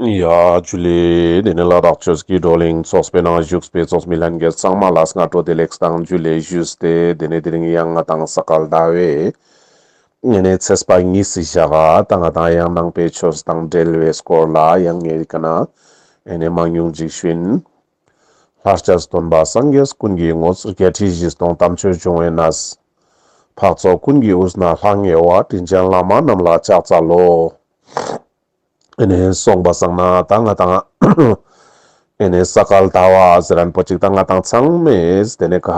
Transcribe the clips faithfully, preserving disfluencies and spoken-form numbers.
ཡ་ཇུ་ལེ། དེ་ནེ་ལ་དྭགས་ཆོས་ཀྱི་བགྲོ་གླེང་ཚོགས་པའི་ནང་བཞུགས་པའི་ཚོགས་མི་ལྷན་རྒྱས་ཚང་མ་ལ་སྔ་དྲོ་བདེ་ལེགས་དང་ཇུ་ལེ་ཞུས་ཏེ། དེ་ནེ་དེ་རིང་ཡང་ང་དང་ས་ག་ཟླ་བའི་ཨེ་ནེ་ཚེས་པ་གཉིས་སི་ཞག་ག་ད་ང་དང་ཡང་ནང་པའི་ཆོས་དང་འབྲེལ་བའི་སྐོར་ལ་ཡང་ངའི་ཀ་ནེ་ཨེ་ནེ་མང་ཉུང་ཅིག་ཞུ་ཡིན། ལྷར་བཅས་སྟོན་པ་སངས་རྒྱས་ཀུན་གྱི་དངོས། བརྒྱད་ཁྲི་བཞི་སྟོང་དམ་ཆོས་འབྱུང་བའི་གནས། འཕགས་ཚོགས་ཀུན་གྱི་དབུས་ན་ལྷང་ངེ་བ། དྲིན་ཅན་བླ་མ་རྣམས་ལ་ཕྱག་འཚལ་ལོ། ཨེ་ནེ་སོང་པ་སང་ན་ད་ང་དང་ཨེ་ནེ་ས་ག་ཟླ་བ་ཟེར་ཁན་པོ་ཅིག་ད་ང་དང་ཚང་མས་དེ་ནེ་ག་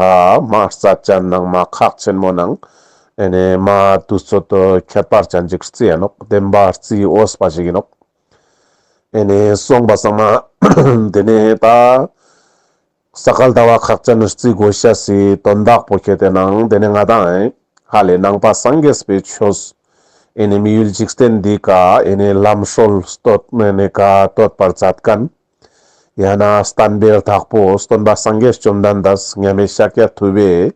མ་རྩ་ཅན་ནང་མ་ཁག་ཆེན་མོ་ནང་ཨེ་ནེ་མ་དུས་ཚོད་ཁྱད་པར་ཅན་ཅིག་རྩི་ཡ་ནོག་བདེན་པ་རྩི་འོས་པ་ཞིག་ཡིན་ནོག་ཨེ་ནེ་སོང་པ་སང་ན་དེ་ནེ་ད་ས་ག་ཟླ་བ་ཁག་ཅན་རྩི་དགོས་ཤེས་སི་དོན་དག་པོ་ཁྱེར་ཏེ་ནང་དེ་ནེ་ང་དང་ཧ་ལེ་ནང་པ་སངས་རྒྱས་པའི་ཆོས་ཨེ་ནེ་མི་ཡུལ་འཇིག་རྟེན་འདི་ཀ་ཨེ་ནེ་ལམ་སྲོལ་བསྟོད་ཨེ་ནེ་ཀ་བསྟོད་པར་མཛད་ཁན་ཡང་ན་བསྟན་པའི་བདག་པོ་སྟོན་པ་སངས་རྒྱས་བཅོམ་ལྡན་འདས་མཉམ་མེད་ཤཱཀྱ་ཐུབ་པས་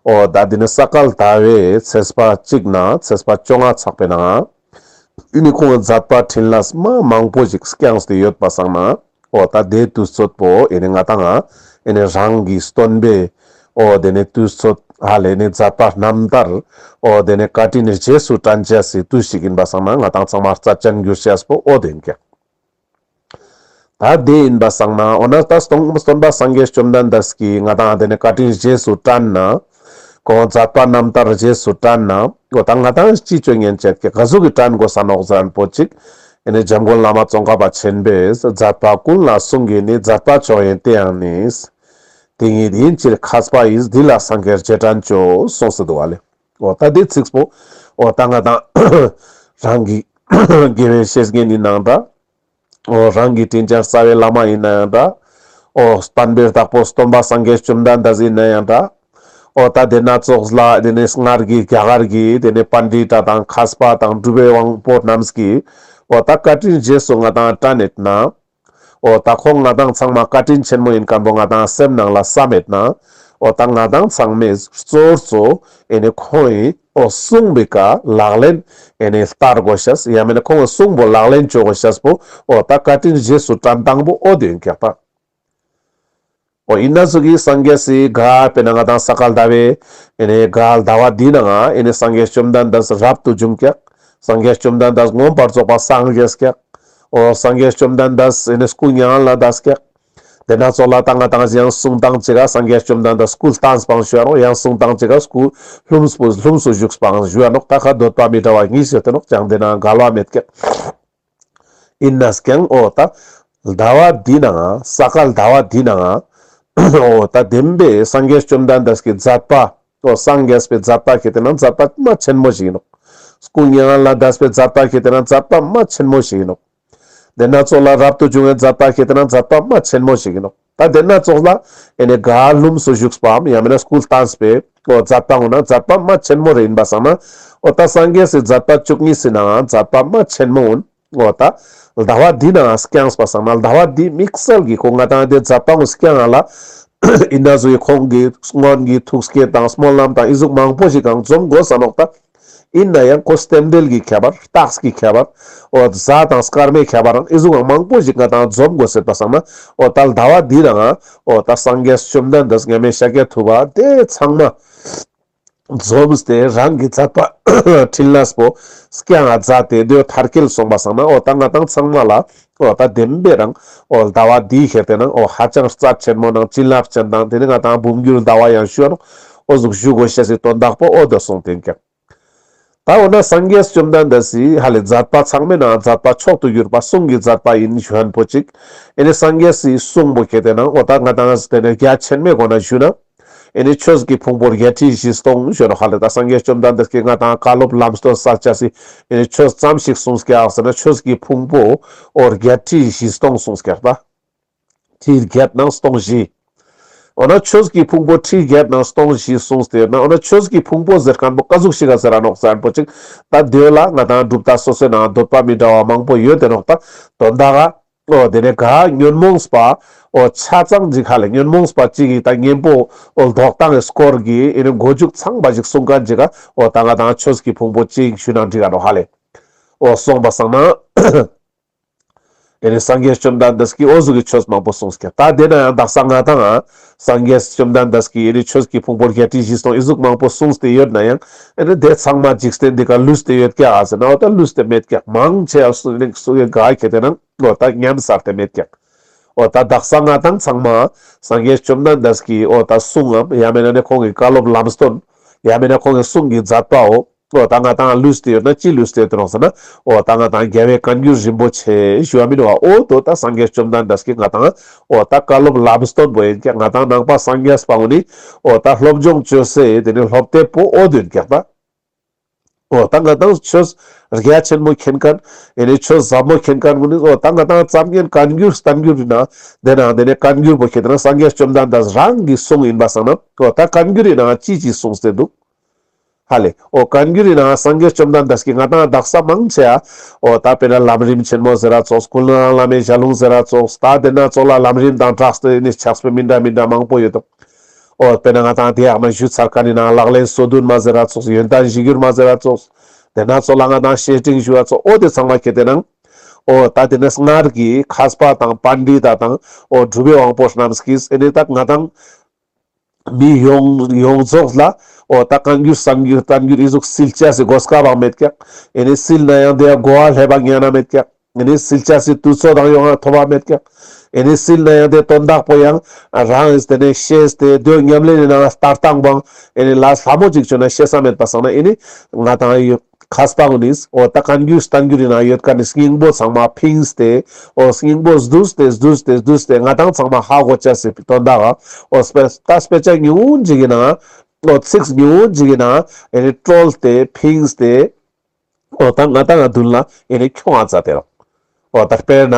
འོ་ད་དེ་ནེ་ས་ག་ཟླ་བའི་ཚེས་པ་གཅིག་ནེ་ཚེས་པ་བཅོ་ལྔ་ཚག་པའི་ནང་ཨེ་ནེ་ཁོང་མཛད་པ་འཕྲིན་ལས་མ་མང་པོ་ཞིག་བསྐྱངས་ཏེ་ཡོད་པ་སང་ན་འོ་ད་དེ་དུས་ཚོད་པོ་ཨེ་ནེ་ང་དང་ཨེ་ནེ་རང་གི་སྟོན་པའི་འོ་དེ་ནེ་དུས་ཚོད་ཧ་ལེ་ནེ་མཛད་པ་རྣམ་ཐར་འོ་དེ་ནེ་བཀའ་དྲིན་རྗེས་སུ་དྲན་ཅེས་སི་དུས་ཤིག་ཡིན་པ་སང་ན་ང་དང་ཚང་མ་རྩ་ཅན་འགྱུར་ཤེས་པོ་འོ་དེ་ཡིན་ཀྱག་ད་དེ་ཡིན་པ་སང་ན་འོ་ན་ད་སྟོན་སྟོན་པ་སངས་རྒྱས་བཅོམ་ལྡན་འདས་ཀྱི་ང་དང་དེ་ནེ་བཀའ་དྲིན་རྗེས་སུ་དྲན་ན། ཁོང་མཛད་པ་རྣམ་ཐར་རྗེས་སུ་དྲན་ན། འོ་ད་ང་དང་ཅི་ཅོ་ཉན་ཅེས་ཀྱི་ག་ཟུག་གི་དྲན་དགོས་ས་ནོག་ཟེར་ཁན་པོ་ཅིག་ཨེ་ནེ་འཇམ་མགོན་བླ་མ་ཙོང་ཁ་པ་ཆེན་པོས་མཛད་པ་ཀུན་ལ་གསུང་གི་ནི། མཛད་པ་མཆོག་ཡིན་དེ་ཡང་ནི། དེ་ཉིད་ཡིན་ཕྱིར་མཁས་པ་ཡིས། འདི་ལ་སངས་རྒྱས་རྗེས་དྲན་བྱོས། གསུངས་སུ་འདུག་པ་ལེ། འོ་ད་དེ་ཚིགས་པོ་འོ་ད་ང་དང་རང་གི་དགེ་བའི་བཤེས་གཉེན་ཡིན་ནའང་འདྲ། འོ་རང་གི་དྲིན་ཅན་རྩ་བའི་བླ་མ་ཡིན་ནའང་འདྲ། འོ་བསྟན་པའི་བདག་པོ་སྟོན་པ་སངས་རྒྱས་བཅོམ་ལྡན་འདས་ཡིན་ནའང་འདྲ། འོ་ད་དེ་ན་ཙོགས་ལ་དེ་ནེ་སྔར་གྱི་རྒྱ་གར་གྱི་དེ་ནེ་པཎྜི་ཏ་དང་མཁས་པ་དང་གྲུབ་པའི་དབང་པོ་རྣམས་ཀྱི་འོ་ད་བཀའ་དྲིན་རྗེས་སུ་ང་དང་དྲན་ཡོད་ན། འོ་ད་ཁོང་ང་དང་ཚང་མ་བཀའ་དྲིན་ཆེན་མོ་ཡིན་ཁན་པོ་ང་དང་སེམས་ནང་ལ་བསམ་ཡོད་ན། འོ་ད་ང་དང་ཚང་མས་གཙོ་བོ་གཙོ་ཨེ་ནེ་ཁོང་ངི་འོ་གསུངས་པའི་ཀ་ལག་ལེན་ཨེ་ནེ་བསྟར་དགོས་ཤེས། ཡང་མེད་ན་ཁོང་ངི་གསུངས་པོ་ལག་ལེན་བཅོ་དགོས་ཤེས་པོ་འོ་ད་བཀའ་དྲིན་རྗེས་སུ་དྲན་སྟངས་པོ་འོ་དེ་ཡིན་ཀྱག་ད། འོ་ཡིན་ན་ཟུག་གི་སངས་རྒྱས་སི་ག་དཔེར་ན་ང་དང་ས་ག་ཟླ་བའི་ཨེ་ནེ་ག་ཟླ་བ་འདི་ནང་ང་ཨེ་ནེ་སངས་རྒྱས་བཅོམ་ལྡན་འདས་རབ་ཏུ་བྱུང་ཀྱག་སངས་རྒྱས་བཅོམ་ལྡན་འདས་མངོན་པར་རྫོགས་པར་སངས་རྒྱས་ཀྱག་འོ་སངས་རྒྱས་བཅོམ་ལྡན་འདས་ཨེ་ནེ་སྐུ་མྱ་ངན་ལས་འདས་ཀྱག་དེ་ན་ཙོགས་ལ་ད་ང་དང་ཡང་གསུང་སྟངས་ཅིག་ག་སངས་རྒྱས་བཅོམ་ལྡན་འདས་སྐུ་བལྟམས་པའང་ཞུ་ཡ་ནོག་ཡང་གསུང་སྟངས་ཅིག་ག་སྐུ་ལྷུམས་པོ་ལྷུམས་སུ་ཞུགས་པའང་ཞུ་ཡ་ནོག་ད་ཁ་འདོད་པ་མི་འདྲ་བ་གཉིས་ཡོད་དེ་ནོག་ཅང་དེ་ན་འགལ་བ་མེད་ཀྱག་ཡིན་ནའང་འོ་ད་ཟླ་བ་འདི་ནང་ང་ས་ག་ཟླ་བ་འདི་ནང་ང་འོ་ད་བདེན་པའི་སངས་རྒྱས་བཅོམ་ལྡན་འདས་ཀྱི་མཛད་པ་འོ་སངས་རྒྱས་པའི་མཛད་པ་ཁྱེར་ཏེ་ན་མཛད་པ་མ་ཆེན་མོ་ཞིག་ཡིན་ནོག་སྐུ་མྱ་ངན་ལས་འདས་པའི་མཛད་པ་ཁྱེར་ཏེ་ན་མཛད་པ་མ་ཆེན་མོ་ཞིག་ཡིན་ནོག་དེ་ན་ཙོགས་ལ་རབ་ཏུ་བྱུང་བའི་མཛད་པ་ཁྱེར་ཏེ་ན་མཛད་པ་མ་ཆེན་མོ་ཞིག་ཡིན་ནོག་ད་དེ་ན་ཙོགས་ལ་ཨེ་ནེ་ག་ལྷུམས་སུ་ཞུགས་པའམ་ཡང་མེད་ན་སྐུ་བལྟམས་པའི་འོ་མཛད་པ་འོ་ན་མཛད་པ་མ་ཆེན་མོ་རེ་ཡིན་པ་སང་ན་འོ་ད་སངས་རྒྱས་སི་མཛད་པ་བཅུ་གཉིས་སི་ནང་ང་མཛད་པ་མ་ཆེན་མོ་འོ་ད་ཟླ་བ་འདི་ནང་ང་བསྐྱངས་པ་སང་ན་ཟླ་བ་འདི་དམིགས་བསལ་གྱི་ཁོ་ང་དང་དེ་མཛད་པ་འོ་བསྐྱང་ང་ལ་ཡིན་ན་ཟུག་གི་ཁོང་གི་སྔོན་གྱི་ཐུགས་བསྐྱེད་དང་སྨོན་ལམ་དང་ཨི་ཟུག་མང་པོ་ཞིག་གང་འཛོམས་དགོས་ས་ནོག་ད། ཡིན་ན་ཡང་ཁོ་རྟེན་འབྲེལ་གྱི་ཁྱད་པར་རྟགས་ཀྱི་ཁྱད་པར་འོ་གཟའ་དང་སྐར་མའི་ཁྱད་པར་རང་ཨི་ཟུག་མང་པོ་ཞིག་ང་དང་འཛོམས་དགོས་ཟེར་པ་སང་ན་འོ་ད་ཟླ་བ་འདི་ནང་ང་འོ་ད་སངས་རྒྱས་བཅོམ་ལྡན་འདས་མཉམ་མེད་ཤཱཀྱ་ཐུབ་པ་དེ་ཚང་མ་འཛོམས་ཏེ་རང་གི་མཛད་པ་འཕྲིན་ལས་པོ་བསྐྱང་ང་མཛད་དེ་དེ་མཐར་སྐྱེལ་སོང་པ་སང་ན་འོ་ད་ང་དང་ཚང་མ་ལ་འོ་ད་བདེན་པའི་རང་འོ་ཟླ་བ་འདི་ཁྱེར་ཏེ་ན་འོ་ཧ་ཅང་རྩ་ཆེན་མོ་ནང་བྱིན་རླབས་ཅན་དང་དེ་ནི་ང་དང་འབུམ་འགྱུར་ཟླ་བ་ཡང་ཞུ་ཡ་ནོག་འོ་ཟུག་ཞུ་དགོས་ཤེས་སི་དོན་དག་པོ་འོ་དེ་གསུངས་ཏེ་ཡིན་ཀྱག་ད་འོ་ན་སངས་རྒྱས་བཅོམ་ལྡན་འདས་སི་ཧ་ལེ་མཛད་པ་ཚང་མའི་ནང་མཛད་པ་མཆོག་ཏུ་གྱུར་པ་གསུང་གི་མཛད་པ་ཡིན་ཞུ་ཁན་པོ་ཅིག་ཨེ་ནེ་སངས་རྒྱས་སི་གསུང་པོ་ཁྱེར་ཏེ་ན་འོ་ད་ང་དང་དེ་ནེ་རྒྱ་ཆེན་མོའི་སྒོ་ནས་ཞུ་ན། ཨེ་ནེ་ཆོས་ཀྱི་ཕུང་པོ་བརྒྱད་ཁྲི་བཞི་སྟོང་ཞུ་ནོག་ཧ་ལེ་ད་སངས་རྒྱས་བཅོམ་ལྡན་འདས་ཀྱིས་ང་དང་བཀའ་སློབ་ལམ་སྟོན་སལ་ཅེས་སི་ཨེ་ནེ་ཆོས་ཙམ་ཞིག་གསུངས་ཀྱག་ཟེར་ན་ཆོས་ཀྱི་ཕུང་པོ་འོ་བརྒྱད་ཁྲི་བཞི་སྟོང་གསུངས་ཀྱག་ད། ཁྲི་བརྒྱད་ནང་སྟོང་བཞི། འོ་ན་ཆོས་ཀྱི་ཕུང་པོ་ཁྲི་བརྒྱད་ནང་སྟོང་བཞི་གསུངས་ཏེ་ན་འོ་ན་ཆོས་ཀྱི་ཕུང་པོ་ཟེར་ཁན་པོ་ཀ་ཟུག་ཞིག་ག་ཟེར་ར་ནོག་ཟེར་ཁན་པོ་ཅིག་ད་དེ་ལ་ང་དང་གྲུབ་མཐའ་སོ་སོའི་ནང་འདོད་པ་མི་འདྲ་བ་མང་པོ་ཡོད་དེ་ནོག་ད་དོན་དག་ག་འོ་དེ་ནེ་ག་ཉོན་མོངས་པ་འོ་ཆ་ཚང་ཅིག་ཧ་ལེ་ཉོན་མོངས་པ་ཅིག་གི་ད་གཉེན་པོ་འོ་ལྡོག་སྟངས་སྐོར་གྱི་ཨེ་ནེ་མགོ་མཇུག་ཚང་པ་ཞིག་གསུང་ཁན་ཅིག་ག་འོ་ད་ང་དང་ཆོས་ཀྱི་ཕུང་པོ་ཅིག་ཞུ་ན་འགྲིག་ག་ནོག་ཧ་ལེ། འོ་སོང་པ་སང་ན། ཨེ་ནི་སངས་རྒྱས་བཅོམ་ལྡན་འདས་ཀྱིས་འོ་ཟུག་གི་ཆོས་མང་པོ་གསུངས་ཀྱག། ད་དེ་ན་ཡང་དག་ས་ང་དང་ང་སངས་རྒྱས་བཅོམ་ལྡན་འདས་ཀྱིས་ཨེ་ནི་ཆོས་ཀྱི་ཕུང་པོ་བརྒྱད་ཁྲི་བཞི་སྟོང་ཨི་ཟུག་མང་པོ་གསུངས་ཏེ་ཡོད་ན་ཡང་ཨེ་ནི་དེ་ཚང་མ་འཇིག་རྟེན་འདི་ཀ་ལུས་ཏེ་ཡོད་ཀྱག་ཨ་ཟེར་ན་འོ་ད་ལུས་ཏེ་མེད་ཀྱག། མང་ཆེ་བ་སུ་ནི་སུ་གི་ག་ཁེ་ཏེ་ན་འོ་ད་ཉམས་སར་ཏེ་མེད་ཀྱག། འོ་ད་དག་ས་ང་དང་ཚང་མ་སངས་རྒྱས་བཅོམ་ལྡན་འདས་ཀྱིས་འོ་ད་གསུང་ངམ་ཡང་མེད་ན་ནི་ཁོང་གི་བཀའ་སློབ་ལམ་སྟོན་ཡང་མེད་ན་ཁོང་གི་གསུང་གི་མཛད་པའོ། འོ་ད་ང་དང་ལུས་ཏེ་ཡོད་ན་ཅི་ལུས་ཏེ་ཡོད་དེ་ནོག་ཟེར་ན། འོ་ད་ང་དང་རྒྱལ་བའི་བཀའ་འགྱུར་རིན་པོ་ཆེ་ཞུ་བ་མིན་ནོག། འོ་དོ་ད་སངས་རྒྱས་བཅོམ་ལྡན་འདས་ཀྱིས་ང་དང་འོ་ད་བཀའ་སློབ་ལམ་སྟོན་པོ་ཡིན་ཀྱག། ང་དང་ནང་པ་སངས་རྒྱས་པ་འོ་ནི་འོ་ད་སློབ་སྦྱོང་བཅོས་སེ་དེ་ནི་སློབ་དེབ་པོ་འོ་དོ་ཡིན་ཀྱག་ད། འོ་ད་ང་དང་ཆོས་རྒྱ་ཆེན་མོ་མཁྱེན་མཁན་ཨེ་ནི་ཆོས་ཟབ་མོ་མཁྱེན་མཁན་ཀུན་ནི་འོ་ད་ང་དང་ཙམ་ཉན་བཀའ་འགྱུར་བསྟན་འགྱུར་ཡིན་ན་དེ་ན་དེ་ནི་བཀའ་འགྱུར་པོ་ཁེ་ཏེ་ན་སངས་རྒྱས་བཅོམ་ལྡན་འདས་རང་གི་གསུང་ཡིན་པ་སང་ན་འོ་ད་བཀའ་འགྱུར་ཡིན་ན་ཅི་ཅི་གསུངས་ཏེ་འདུག། ཧ་ལེ། འོ་བཀའ་འགྱུར་ཡིན་ན་སངས་རྒྱས་བཅོམ་ལྡན་འདས་ཀྱིས་ང་དང་དག་ས་མང་ཆེ་ཡ། འོ་ད་དཔེར་ན་ལམ་རིམ་ཆེན་མོ་ཟེར་ར་ཙོགས། ཀུན་སློང་བླ་མའི་ཞལ་ལུང་ཟེར་ར་ཙོགས། ད་དེ་ན་ཙོགས་ལ་ལམ་རིམ་དང་སྦྲགས་ཏེ་ནི་ཕྱག་དཔེ་མི་འདྲ་མི་འདྲ་མང་པོ་ཡོད་དོ། འོ་དཔེར་ན་ང་དང་དེ་ཡག་ན་ཞུ་ཚར་ཁན་ནི་ནང་ལག་ལེན་སོ་བདུན་མ་ཟེར་ར་ཙོགས། ཡོན་ཏན་གཞིར་གྱུར་མ་ཟེར་ར་ཙོགས། དེ་ན་ཙོགས་ལ་ང་དང་བཤེས་སྤྲིང་ཞུ་བ་ཙོགས། འོ་དེ་ཚང་མ་ཁེ་ཏེ་ན། འོ་ད་དེ་ནི་སྔར་གྱི་མཁས་པ་དང་པཎྜི་ཏ་དང་འོ་གྲུབ་པའི་དབང་པོ་རྣམས་ཀྱིས་ཨེ་ནི་ད་ང་དང་མི་ཡོངས་ཡོངས་རྫོགས་ལ་འོ་ད་བཀའ་འགྱུར་བསྟན་འགྱུར་བསྟན་འགྱུར་ཨི་ཟུག་སིལ་ཅེས་སི་གོ་སྐབས་བང་མེད་ཀྱག། ཨེ་ནི་སིལ་ན་ཡང་དེ་གོ་བ་ལེབ་བ་ཉན་ན་མེད་ཀྱག། ཨེ་ནི་སིལ་ཅེས་སི་དུས་ཚོད་དང་ཡོང་ང་ཐོབ་བ་མེད་ཀྱག། ཨེ་ནི་སིལ་ན་ཡང་དེ་དོན་དག་པོ་ཡང་རང་ཨེ་དེ་ནས་ཤེས་ཏེ་དོན་ཉམས་ལེན་ནི་ནང་ལྟར་སྟངས་བང་ཨེ་ནི་ལ་ལྷ་མོ་ཅིག་བྱོན་ན་ཤེས་ས་མེད་པ་སང་ན་ཨེ་ནི་ང་དང་ཡོད། མཁས་པ་གུན་ནིས་འོ་ད་བཀའ་འགྱུར་བསྟན་འགྱུར་ཡིན་ན་ཡོད་ཀ་ནི་སྙིང་པོ་ཚང་མ་ཕིངས་ཏེ་འོ་སྙིང་པོ་བསྡུས་ཏེ་བསྡུས་ཏེ་བསྡུས་ཏེ་ང་དང་ཚང་མ་ཧ་གོ་ཅེས་སི་དོན་དག་འོ་དཔེ་ད་དཔེ་ཆ་ཉུང་ངུན་ཅིག་གི་ནང་འོ་ཚིགས་ཉུང་ངུན་ཅིག་གི་ནང་ཨེ་ནི་བཀྲོལ་ཏེ་ཕིངས་ཏེ་འོ་ད་ང་དང་ང་མདུན་ལ་ཨེ་ནི་ཁྱོང་ང་མཛད་དེ་རོགས། འོ་ད་དཔེར་ན་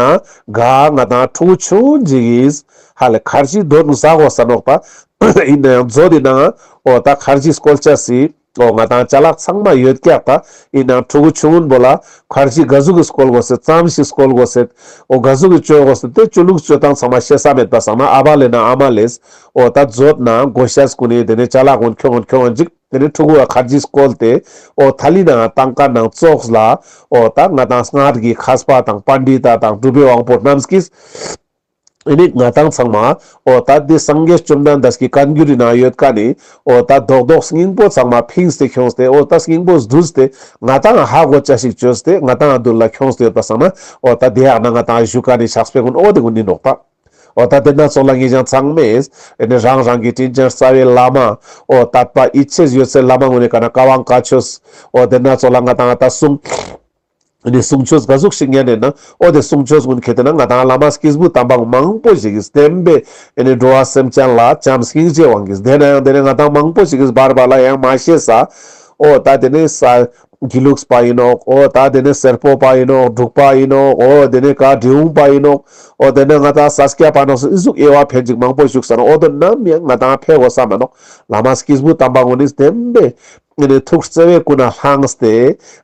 ག་ང་དང་ཕྲུ་གུ་ཆུང་ཅིག་གིས་ཧ་ལེ་ཁར་ཇི་འདོན་ཟ་གོས་ས་ནོག་པ། ཡིན་ན་ཡང་མཛོད་དེ་ནང་འོ་ད་ཁར་ཇི་སྐོལ་ཅེས་སི་འོ་ང་དང་ཅ་ལག་ཚང་མ་ཡོད་ཀྱག་ད། ཡིན་ན་ཕྲུ་གུ་ཆུང་ངུན་པོ་ལ་ཁར་ཇི་ག་ཟུག་གི་སྐོལ་གོས་སེད་ཙམ་ཞིག་སྐོལ་གོས་སེད། འོ་ག་ཟུག་གི་བཅོ་གོས་སེད་དེ་བཅོ་ལུགས་བཅོ་སྟངས་ཚང་མ་ཤེས་ས་མེད་པ་སང་ན་ཨ་བ་ལེ་ན་ཨ་མ་ལེས་འོ་ད་མཛོད་ནང་གོས་ཤེས་གུན་ནི་དེ་ནི་ཅ་ལག་གུན་ཁྱོང་ཁྱོང་ཅིག། དེ་ནི་ཕྲུ་གུ་ལ་ཁར་ཇི་སྐོལ་ཏེ་འོ་ཐ་ལི་ནང་ཏང་ཀ་ནང་ཙོགས་ལ་འོ་ད་ང་དང་སྔར་གྱི་མཁས་པ་དང་པཎྜི་ཏ་དང་གྲུབ་པའི་དབང་པོ་རྣམས་ཀྱིས་ཨེ་ནི་ང་དང་ཚང་མ་འོ་ད་འདི་སངས་རྒྱས་བཅོམ་ལྡན་འདས་ཀྱི་བཀའ་འགྱུར་ཡིན་ན་ཡོད་ཀ་ནི་འོ་ད་རྡོག་རྡོག་སྙིང་པོ་ཚང་མ་ཕིངས་ཏེ་ཁྱོངས་ཏེ་འོ་ད་སྙིང་པོ་བསྡུས་ཏེ་ང་དང་ཧ་གོ་ཅེས་ཤིག་བཅོས་ཏེ་ང་དང་མདུན་ལ་ཁྱོངས་ཏེ་ཡོད་པ་སང་ན་འོ་ད་དེ་ཡག་ན་ང་དང་ཞུ་ཀ་ནི་ཕྱག་དཔེ་གུན་འོ་དེ་གུན་ནི་ནོག་ད། འོ་ད་དེ་ན་ཙོགས་ལ་ངེད་ཅག་ཚང་མས་ཨེ་ནི་རང་རང་གི་དྲིན་ཅན་རྩ་བའི་བླ་མ་འོ་དད་པ་ཡིད་ཆེས་ཡོད་སའི་བླ་མ་གུན་ནི་ཀ་ན་བཀའ་དབང་བཀའ་ཆོས་འོ་དེ་ན་ཙོགས་ལ་ང་དང་ད་གསུང་ཨེ་ནི་གསུང་ཆོས་ག་ཟུག་ཞིག་ཉན་ནས་ན་འོ་དེ་གསུང་ཆོས་གུན་ཁེ་ཏེ་ན་ང་དང་བླ་མ་སྐྱེས་བུ་དམ་པ་མང་པོ་ཞིག་གིས་བསྟན་པའི་ཨེ་ནི་འགྲོ་བ་སེམས་ཅན་ལ་བྱམས་སྙིང་རྗེའི་དབང་གིས་དེ་ན་ཡང་དེ་ནི་ང་དང་མང་པོ་ཞིག་གིས་བར་བར་ལ་ཡང་མ་ཤེས་ས་འོ་ད་དེ་ནི་ས་དགེ་ལུགས་པ་ཡིན་ནོག། འོ་ད་དེ་ནི་སེར་པོ་པ་ཡིན་ནོག། འབྲུག་པ་ཡིན་ནོག། འོ་དེ་ནི་ག་འབྲི་གུང་པ་ཡིན་ནོག། འོ་དེ་ནི་ང་དང་ས་སྐྱ་པ་ནོག་ཟེར་ཨི་ཟུག་དབྱེ་བ་ཕེ་ཅིག་མང་པོ་བཞུགས་ས་ནོག། འོ་དོ་ནམ་ཡང་ང་དང་ཕེ་གོས་ས་མ་ནོག། བླ་མ་སྐྱེས་བུ་དམ་པ་གུན་ནི་བསྟན་པའི་ཨེ་ནི་ཐུགས་བརྩེ་བའི་ཀུན་ནས་བླངས་ཏེ་